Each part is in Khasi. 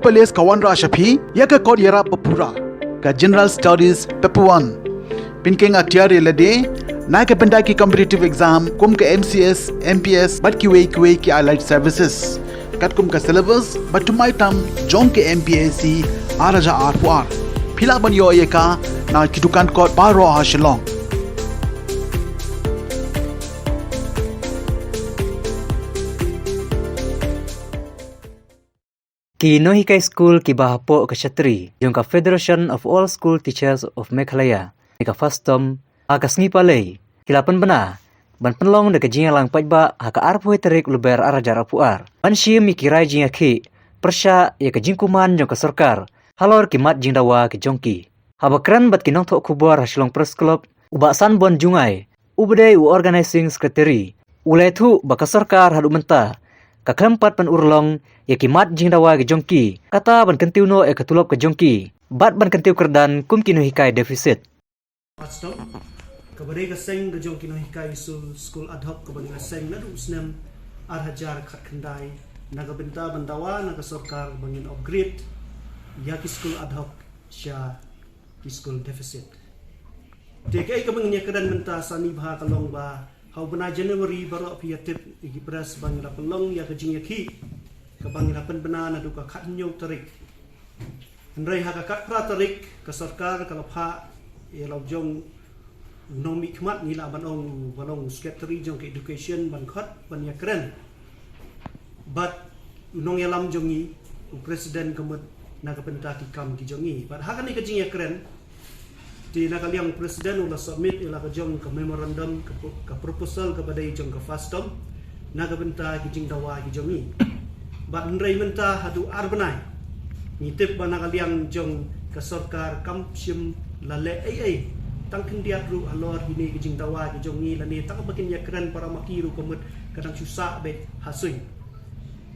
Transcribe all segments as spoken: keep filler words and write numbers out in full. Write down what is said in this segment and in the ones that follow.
Palace ka wanrah sha phi ïa ka kot ïarap ba pura, ka General Studies Paper one. Pynkheiñ atiar ïa lade na ka bynta ki competitive exam kum ka M C S, M P S bad kiwei kiwei ki allied services, katkum ka syllabus ba thymmai tam jong ka M P S C ar hajar arphew ar. Phi lah ban ïoh ïa ka na ki dukan kot baroh ha Shillong. Ki nonghikai skul kiba hapoh ka shatri jong ka Federation of All School Teachers of Meghalaya, ne ka FASTOM, ha ka sngi Palei, ki la pynbna ban pynlong da ka jingïalang paidbah ha ka arphew tarik Lber ar hajar arphew ar, ban shim ïa ki rai jingïakhih pyrshah ïa ka jingkuman jong ka sorkar halor ki mat jingdawa ki jong ki. Haba kren bad ki nongthoh khubor ha Shillong Press Club, u Bah Sanbon Jngai, uba dei u Organizing Secretary, u la ïathuh ba ka sorkar haduh mynta ka khlem pat pynurlong ïa ki mat jingdawa ki jong ki, kata ban kyntiew noh ïa ka tulop ka jong ki bad ban kyntiew kyrdan kum ki nonghikai deficit. FASTOM, kaba dei ka seng ka jong ki nonghikai skul, skul ad hoc kaba ngi la seng naduh u snem ar hajar khatkhyndai, na ka bynta ban dawa na ka sorkar ba ngin upgrade ïa ki skul ad hoc sha ki skul deficit. Te kaei kaba ngin ïakren mynta sani bha ka long ba ha u bnai January baroh phi ïatip ïa ki press ba ngi la pynlong ïa ka jingïakhih kaba ngi la pynbna naduh ka khathynñiew tarik. Hynrei ha ka khatphra tarik ka sorkar ka la phah ïa la u jong u nongmihkhmat, ngi lah ban ong uba long u secretary jong ka education ban khot ban ïakren bad u nongïalam jong ngi, u president ka mut na ka bynta ki kam ki jong ngi. Bad ha kane ka jingïakren, te na ka liang u president u la submit ïa la ka jong ka memorandum, ka pro-, ka proposal kaba dei jong ka FASTOM na ka bynta ki jingdawa ki jong ngi. Bad hynrei mynta haduh ar bnai, ngi tip ba na ka liang jong ka sorkar kam shym la leh ei ei, tang khyndiat ruh halor kine ki jingdawa ki jong ngi lane tang ba kin ïakren para ma ki ruh ka mut ka dang shu sah beit ha suiñ.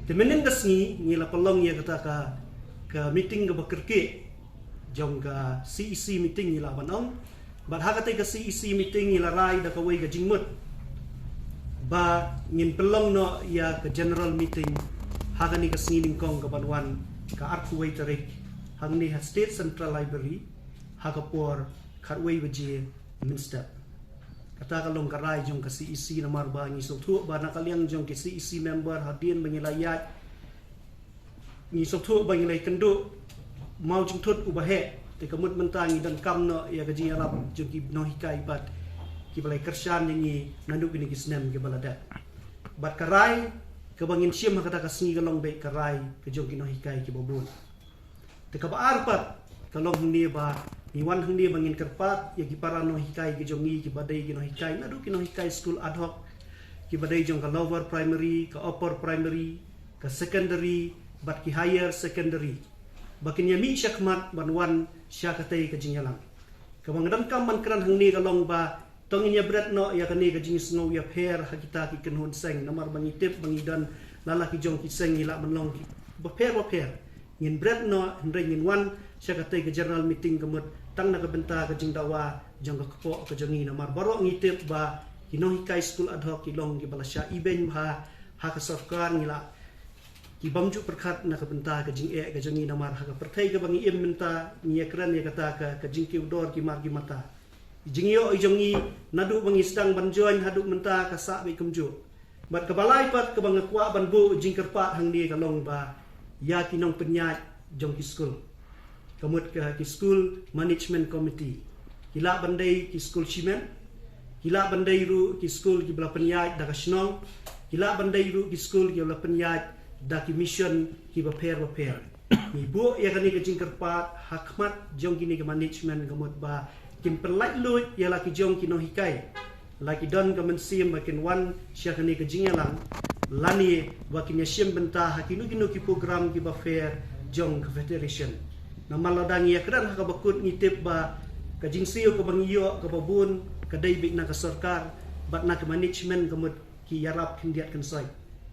Te mynhynnin ka sngi ngi la pynlong ïa kata ka, ka meeting kaba kyrkieh jong ka C E C meeting ngi lah ban ong. Bad ha kata ka C E C meeting ngi la rai da kawei ka jingmut ba ngin pynlong noh ïa ka general meeting ha kane ka sngi nyngkong kaban wan, ka arphew wei tarik, hangne ha State Central Library ha ka por khatwei baje mynstep. Kata ka long ka rai jong ka C E C namar ba ngi sngewthuh ba na ka liang jong ki C E C member hadien ba ngi la ïaid, ngi sngewthuh ba ngi la ïakynduh maw jingthut uba heh. Te ka mut mynta ngi donkam noh ïa ka jingïarap jong ki nonghikai bad kiba la ïakyrshan ïa ngi naduh kine ki snem kiba la dep. Bad ka rai kaba ngin shim ha kata ka sngi ka long beit ka rai ka jong ki nonghikai kiba bun. Te kaba ar pat ka long hangne ba ngi wan hangne ba ngin kyrpad ïa ki para nonghikai ki jong ngi kiba dei ki nonghikai naduh ki nonghikai skul ad hoc kiba dei jong ka lower primary, ka upper primary, ka secondary bad ki higher secondary, ba kin ïa mih shakhmat ban wan sha katei ka jingïalang. Kaba nga donkam ban kren hangne ka long ba to ngin ïa bret noh ïa kane ka jingsngew ïapher ha kita ki kynhun seng namar ba ngi tip ba ngi don la la ki jong ki seng ngi lah ban long ki bapher bapher. Ngin bret noh hynrei ngin wan sha katei ka general meeting ka mut tang na ka bynta ka jingdawa jong ka kpoh ka jong ngi namar baroh ngi tip ba ki nonghikai skul ad hoc ki long kiba la shah ibeiñ bha ha ka sorkar, ngi lah ki bym ju pyrkhat na ka bynta ka jingeh ka jong ngi namar ha ka pyrthei kaba ngi im mynta ngi ïakren ïa kata ka, ka jingkiew dor ki mar ki mata. Jingïoh i jong ngi naduh ba ngi sdang ban join haduh mynta ka sah beit kumjuh. Bad kaba lai pat kaba nga kwah ban buh jingkyrpad hangne ka long ba ïa ki nongpynïaid jong ki skul, ka mut ka ki school management committee, ki lah ban dei ki skul shimet, ki lah ban dei ruh ki skul kiba la pynïaid da ka shnong, ki lah ban dei ruh ki skul kiba la pynïaid da ki mission kiba pher bapher. Ngi buh ïa kane ka jingkyrpad ha khmat jong kine ki management ka mut ba kin pynlait luid ïa la ki jong ki nonghikai, la ki don ka mynsiem ba kin wan sha kane ka jingïalang lane ba kin ïa shim bynta ha kino kino ki program kiba pher jong ka federation. Namar lada ngi ïakren ha kaba kut ngi tip ba ka jingsiew kaba ngi ïoh kaba bun ka dei beit na ka sorkar bad na ka management ka mut ki ïarap khyndiat khynsoit.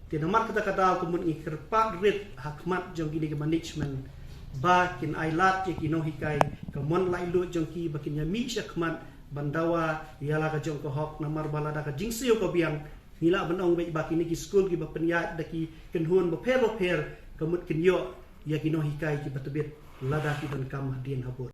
Te namar kata ka daw ka mut ngi kyrpad rit ha khmat jong kine ki management ba kin ai lad ïa ki nonghikai ka mon laitluid jong ki ba kin ïa mih sha khmat ban dawa ïa la ka jong ka hok namar ba lada ka jingsiew ka biang ngi lah ban ong beit ba kine ki skul kiba pynïaid da ki kynhun bapher bapher ka mut kin ïoh ïa ki nonghikai kiba tbit lada ki donkam hadien habud.